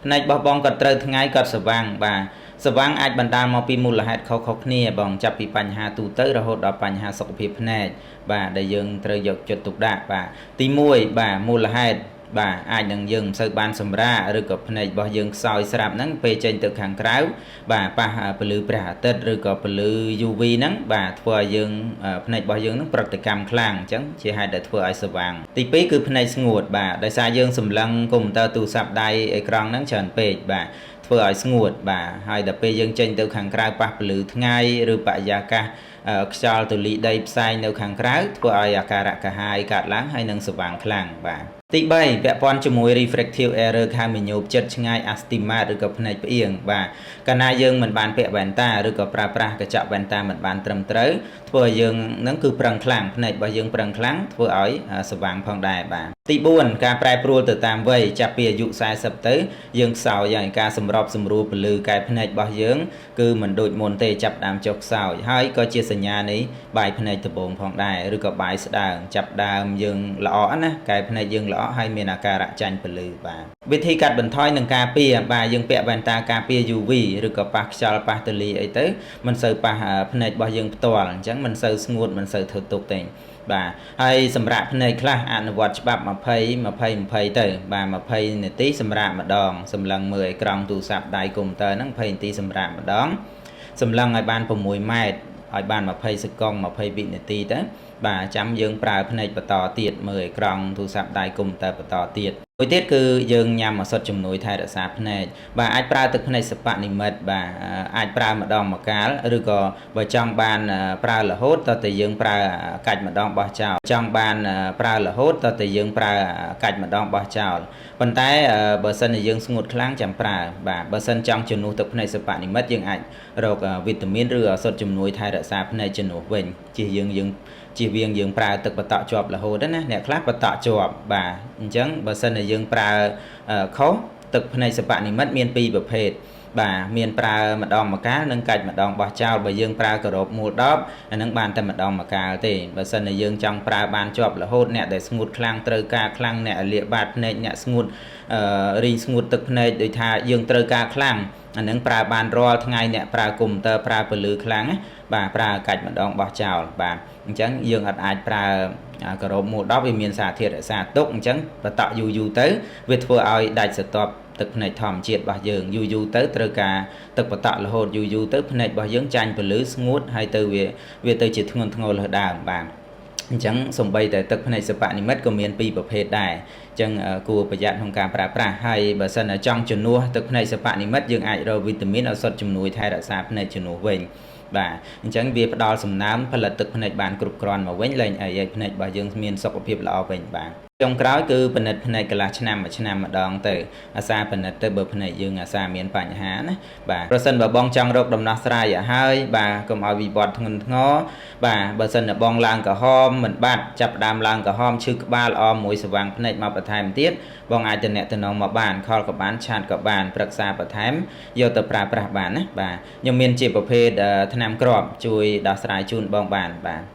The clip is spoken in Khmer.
ភ្នែករបស់បងក៏ត្រូវថ្ងៃគាត់ស្វាំងបាទស្វាំងអាចបណ្ដាលមកពីមូលហេតុខុសៗគ្នាបងចាប់ពីបញ្ហាទូទៅរហូតដល់បញ្ហាសុខភាពភ្នែកបាទដែលយើងត្រូវយកចិត្តទុកដាក់បាទទី1បាទមូលហេតុបាទអាចនឹងយើងមិនសូវបានសម្រាកឬក៏ភ្នែករបស់យើងខ្សោយស្រាប់ហ្នឹងពេលចេញទៅខាងក្រៅបាទប៉ះពន្លឺព្រះអាទិត្យឬក៏ពន្លឺ UV ហ្នឹងបាទធ្វើឲ្យយើងភ្នែករបស់យើងហ្នឹងប្រតិកម្មខ្លាំងអញ្ចឹងជាហេតុដែលធ្វើឲ្យស្វាំងទី2គឺភ្នែកស្ងួតបាទដោយសារយើងសម្លឹងកុំព្យូទ័រទូរស័ព្ទដៃអេក្រង់ហ្នឹងច្រើនពេកបាទធ្វើឲ្យស្ងួតបាទហើយដល់ពេលយើងចេញទៅខាងក្រៅប៉ះពន្លឺថ្ងៃឬបរិយាកាសខ្យល់ធូលីដីផ្សែងនៅខាងក្រៅធ្វើឲ្យអាការៈកាហាយកើតឡើងហើយនឹងស្វាងខ្លាំងបាទទី3ពាក់ព័ន្ធជាមួយ refractive error ខាងមញោបចិត្តឆ្ងាយ astigmat ឬក៏ភ្នែកផ្អៀងបាទកាលណាយើងមិនបានពាក់វ៉ែនតាឬក៏ប្រើប្រាស់កញ្ចក់វ៉ែនតាមិនបានត្រឹមត្រូវធ្វើឲ្យយើងនឹងគឺប្រឹងខ្លាំងភ្នែករបស់យើងប្រឹងខ្លាំងធ្វើឲ្យស្វាងផងដែរបាទទី4ការប្រែប្រួលទៅតាមវ័យចាប់ពីអាយុ40ទៅយើងខ្សោយហើយការសម្របសម្រួលពលឺកែភ្នែករបស់យើងគឺមិនដូចមុនទេចាប់ដើមចុះខ្សោយហើយក៏ជាសញ្ញានៃបាយភ្នែកដំបូងផងដែរឬក៏បាយស្ដើងចាប់ដើមយើងល្អណាកែភ្នែកយើងល្អហើយមានអាការៈចាញ់ពលឺបាទវិធីកាត់បន្ថយនឹងការពារបាទយើងពាក់វ៉ែនតាការពារ UV ឬក៏ប៉ះខ្យល់ប៉ះទលីអីទៅមិនសូវប៉ះភ្នែករបស់យើងផ្ទាល់អញ្ចឹងមិនសូវស្ងួតមិនសូវធ្វើទុកទេបាទហើយសម្រាប់ភ្នែកខ្លះអនុវត្តច្បាប់20 20 20ទៅបាទ20នាទីសម្រាប់ម្ដងសម្លឹងមើលអេក្រង់ទូរស័ព្ទដៃកុំព្យូទ័រហ្នឹង20នាទីសម្រាប់ម្ដងសម្លឹងឲ្យបាន6ម៉ែត្រឲ្យបាន20សេកុង20វិនាទីទៅបាទចាំយើងប្រើភ្នែកបន្តទៀតមើលអេក្រង់ទូរស័ព្ទដៃកុំព្យូទ័របន្តទៀតមួយទៀតគឺយើងញ៉ាំឱសថជំនួយថែរក្សាភ្នែកបាទអាចប្រើទឹកភ្នែកសបនិមិត្តបាទអាចប្រើម្ដងមួយកាលឬក៏បើចង់បានប្រើរហូតតើតែយើងប្រើកាច់ម្ដងបោះចោលចង់បានប្រើរហូតតើតែយើងប្រើកាច់ម្ដងបោះចោលប៉ុន្តែបើសិនជាយើងស្ងួតខ្លាំងចាំប្រើបាទបើសិនចង់ជំនួសទឹកភ្នែកសបនិមិត្តយើងអាចរកវីតាមីនឬឱសថជំនួយថែរក្សាភ្នែកជំនួសវិញជិះយើងយើងជៀសវាងយើងប្រើទឹកបតក់ជាប់រហូតណាអ្នកខ្លះបតក់ជាប់បាទអញ្ចឹងបើសិនជាយើងប្រើខុសទឹកភ្នែកសបនិមិត្តមានពីរប្រភេទបាទមានប្រើម្ដងម្កាលនិងកាច់ម្ដងបោះចោលបើយើងប្រើគោរពមូល10អានឹងបានតែម្ដងម្កាលទេបើសិនជាយើងចង់ប្រើបានជាប់រហូតអ្នកដែលស្ងួតខ្លាំងត្រូវការខ្លាំងអ្នកលាកបាតភ្នែកអ្នកស្ងួតរីងស្ងួតទឹកភ្នែកដូចថាយើងត្រូវការខ្លាំងអានឹងប្រើបានរាល់ថ្ងៃអ្នកប្រើកុំព្យូទ័រប្រើពលឺខ្លាំងណាបាទប្រើកាច់ម្ដងបោះចោលបាទអញ្ចឹងយើងអត់អាចប្រើគោរពមូល10វាមានសារធាតុរក្សាទុកអញ្ចឹងបតក់យូរយូរទៅវាធ្វើឲ្យដាច់ស្រទាប់ទឹកភ្នែកធម្មជាតិរបស់យើងយូរយូរទៅត្រូវការទឹកបតក់រហូតយូរយូរទៅភ្នែករបស់យើងចាញ់ពលឺស្ងួតហើយទៅវាវាទៅជាធ្ងន់ធ្ងរលើសដើមបាទអញ្ចឹងសំបីតែទឹកភ្នែកសបនិមិត្តក៏មានពីរប្រភេទដែរអញ្ចឹងគួរប្រយ័ត្នក្នុងការប្រើប្រាស់ហើយបើសិនជាចង់ជំនួសទឹកភ្នែកសបនិមិត្តយើងអាចរកវីតាមីនឱសថជំនួយថែរក្សាភ្នែកជំនួសវិញបាទអញ្ចឹងវាផ្ដល់សំណើមផលិតទឹកភ្នែកបានគ្រប់គ្រាន់មកវិញលែងអីឲ្យភ្នែករបស់យើងមានសុខភាពល្អវិញបាទចុងក្រោយគឺពិនិត្យភ្នែកកន្លះឆ្នាំមួយឆ្នាំម្ដងទៅអាសាពិនិត្យទៅបើភ្នែកយើងអាសាមានបញ្ហាណាបាទប្រសិនបើបងចង់រកដំណោះស្រាយឲ្យហើយបាទកុំឲ្យវិវត្តធ្ងន់ធ្ងរបាទបើសិនតែបងឡើងក្រហមមិនបាត់ចាប់ដើមឡើងក្រហមឈឺក្បាលអមមួយស្វាងភ្នែកមកបន្ថែមទៀតបងអាចតំណតំណងមកបាន call ក៏បាន chat ក៏បានប្រឹក្សាបន្ថែមយកទៅប្រើប្រាស់បានណាបាទខ្ញុំមានជាប្រភេទថ្នាំគ្រាប់ជួយដោះស្រាយជូនបងបានបាទ។